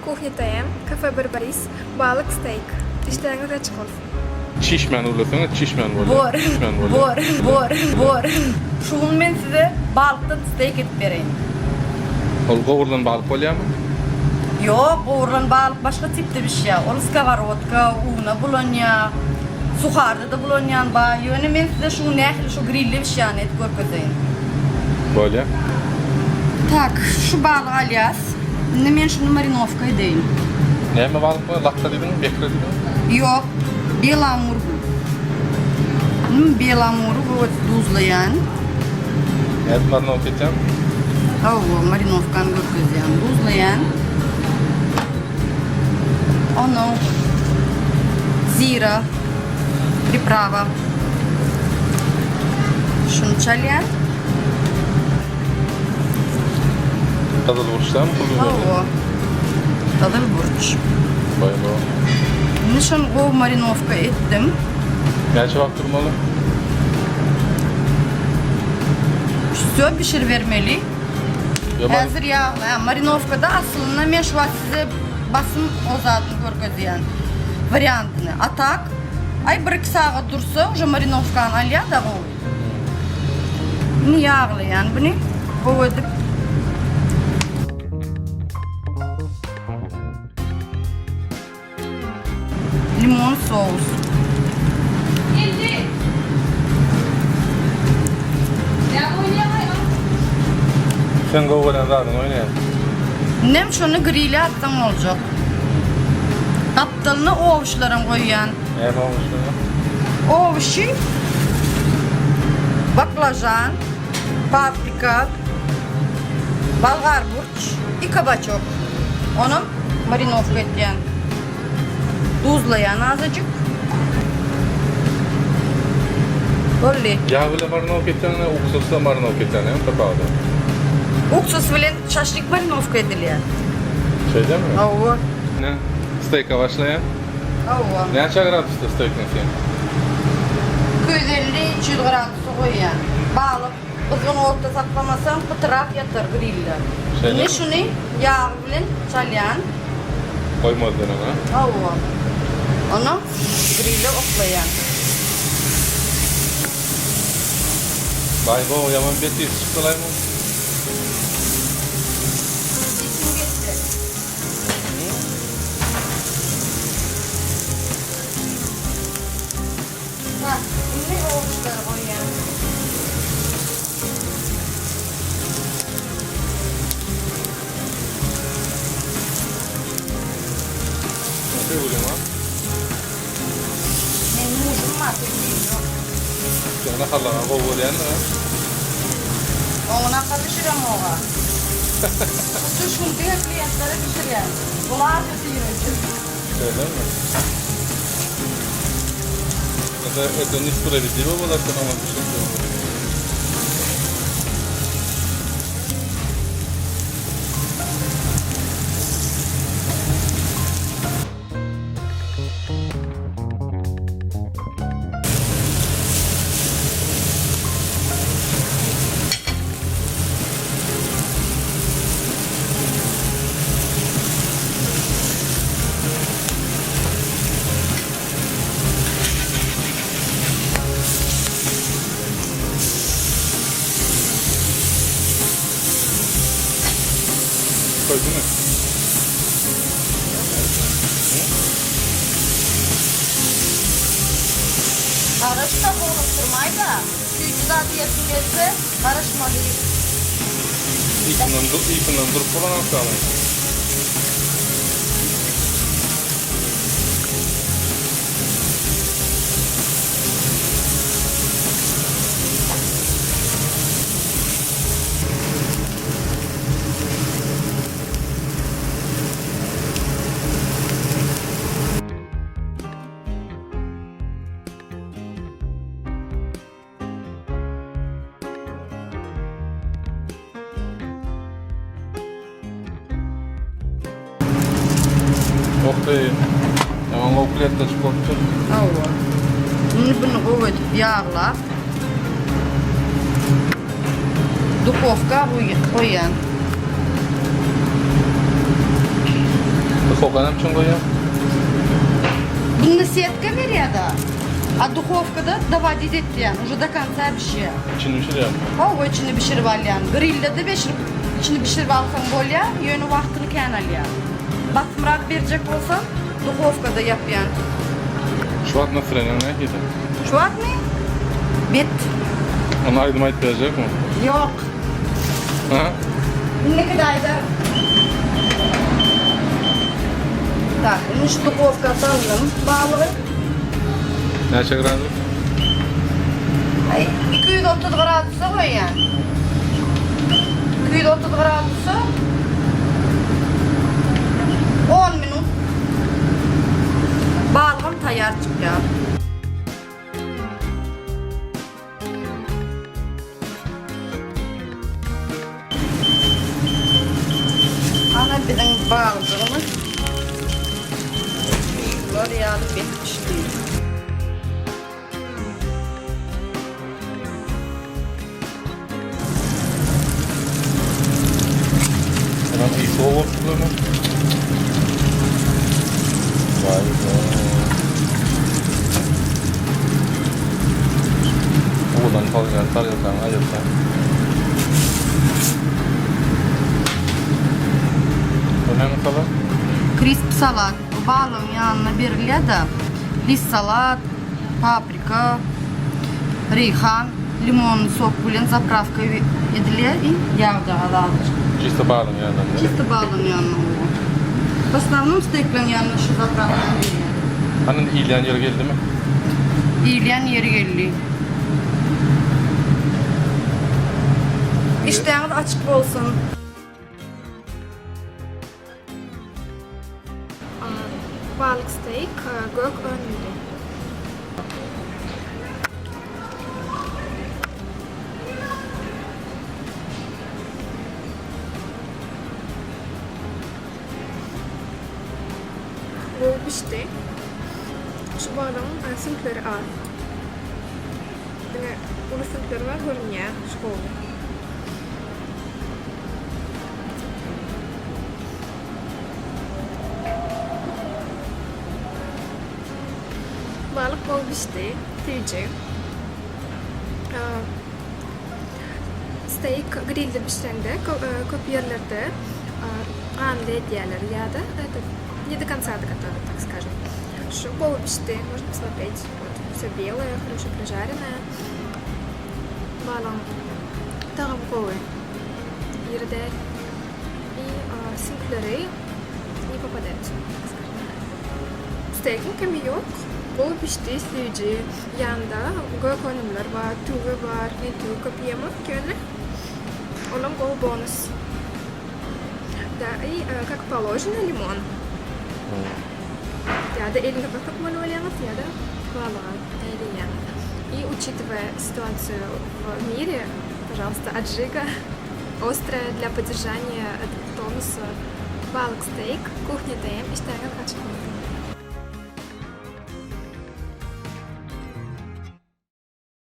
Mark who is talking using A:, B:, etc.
A: Kuhnya TM, Kafe Barbaris, balyk steýk. Işdäňiz açyk bolsun.
B: Çişmän gürleseňiz çişmän bolýar.
C: Bor.
B: Çişmän bolýar.
C: Bor. Bor. Bor. Şu gün men size balykdan steýk edip bereýin.
B: Ol gowrulan balyk bolýarmy?
C: Ýok, gowrulan balyk başga tipde bişýär. Ol skoworodka, una bulanýar. Suharda-da bulanýan bar. Ýöne men size şu gün nähili şu grille bişýänini edip görkezeýin.
B: Bolýar.
C: Tak, şu balygy alýas. Indi men şuny marinowka edeýin.
B: Näme balyk bu? Lakga diýdiňmi, bekre diýdiňmi?
C: Ýok, belamur bu. Indi belamury gowy duzlaýan.
B: Nädip marinowka etýäň?
C: Hawa, marinowkany görkezýän. Duzlaýan. Onuň zira, priprava. Şuny çalýan.
B: Gyzyl burç dämi pul biberli?
C: Hawa. Gyzyl burç.
B: Baý-ba.
C: Indi şony gowy marinowka etdim.
B: Näçe wagt durmaly?
C: Wsё bişiribermeli. Häzir ýagly. Hä, marinowkada aslynda men şu wagt size basym o zadyny görkezýän. Wariantyny. A tak, aý bir-iki sagat dursa, uje marinowkany alýar-da gowy. Indi ýaglaýan buny gowy edip. Limon sous.
B: Sen gowy görýän zadyňy oýnaýaň.
C: Indem şony grile atsaň boljak. Gapdalyna owuşlaram goýýan.
B: Näme owuşlary?
C: Owuşy baklažan, paprika, bolgar burç i kabaçok. Onam marinowka etýän. Duzlaýan azajyk. Boldy.
B: Ýag bilen marinowka etýäňmi, uksusda marinowka etýäň näme tapawudy?
C: Uksus bilen şaşlyk marinowka edilýär.
B: Şeýdemi?
C: Hawa.
B: Ine, steýka başlaýan.
C: Hawa.
B: Näçe gradusda steýkiň sen?
C: 250, 300 gradusda goýýan. Balyk gyzgyn otda saklamasaň pytyrap ýatar grilde.
B: Şeýlemi?
C: Indi şuny ýag bilen çalýan.
B: Goýmazdan öň, ha?
C: Hawa. Onam grile oklaýan.
B: Baý-bo, ýaman bet ysy çykdy-laý muň.
C: Içim geçdi. Tak, indi owuşlary goýýan.
B: Näçe bolýar, ha?
C: Men mujum bar, teklibim ýok.
B: Seň naharlaryňy gowy görýändir, ha?
C: Oňa nahar bişiremog-a. Şu gün diňe kliýentlere bişirýän. Bular ýötüýreji.
B: Şeýlemi? Это, это несправедливо было, что нам обещали. Köydümi?
C: Garaşda howlukdyrmaýda, süýji zat iýesiň gelse, garaşmaly.
B: Ypyndan dur, ypyndan durup bolanok dagy. Okey. Ýaman gowy kletkaçyk bolupdyr.
C: Hawa. Indi bunu gowy edip ýaglap duhowka goýýan.
B: Duhowka näme üçin goýýaň?
C: Bunda setka berýär-de. A duhowkada dowodit etýän, uje do konca bişýär.
B: Içini bişirýäňmi?
C: Hawa, içini bişirip alýan. Grillde-de beşirip, içini bişirip alsaň bolýar, ýöne wagtyny kän alýar. Basymrak berjek bolsaň, duhowkada ýapýan.
B: Şu wagt nastroýeniň nähili?
C: Şu wagtmy? Bet.
B: Onda aýdym aýdyp berjekmi?
C: Ýok.
B: Ha?
C: Indiki aýdar. Tak, indi şu duhowka saldym balygy.
B: Näçe gradus?
C: Aý, 230 gradusa goýýan. 230 gradusa 10 minut. Balygam taýýar çykýar. Ana biziň bagjygymyz şular ýaly bet pişdi.
B: Hemen ysy gowy bolupdyr. Vay be. Owadan salýan tarelkaňy aýyrsaň. Bu näme salat?
C: Krisp salat. Bu balygyň ýanyna berilýär-de. List salat, paprika, reýhan, limonly sok bilen zaprawka edilýär i ýagjagaz azajyk.
B: Çisto balygyň ýanyna.
C: Çisto balygyň ýanyna oba. W osnownom steýkleriň ýanyna şu zaprawkany berýär.
B: Hany indi iýilýän ýeri geldimi?
C: Iýilýän ýeri geldi.
A: Işdäňiz açyk bolsun. Balyk steýk gök önümli. Gowy bişdi. Şu balygyň süňkleri az. Diňe uly süňkleri bar görünýär. Şu gowy. Balyk gowy bişdi. Süýji. Steýk grilde bişirende köp ýerlerde ganly edýärler ýa-da ne do konca dogotowy tak skažem. Şu gowy bişdi, можно посмотреть. Вот все белое, хорошо прожаренное. Balygyň tagamy gowy. Iri däl. I süňkleri ne popadaýar tak skažem. Steýkiň kemi ýok. Gowy bişdi, süýji. Ýanynda gök önümler bar, tüwi bar. Men tüwi köp iýemok ýöne olam gowy bonus. Da i kak položeno limon. Ýa-da eliňe gysyp bolýaňyz ýa-da balyga näle iýýäňiz. I учитывая ситуацию в мире, пожалуйста, аджика острая для поддержания тонуса. Balyk steýk, Kuhnya TM işdäňiz açyk bolsun.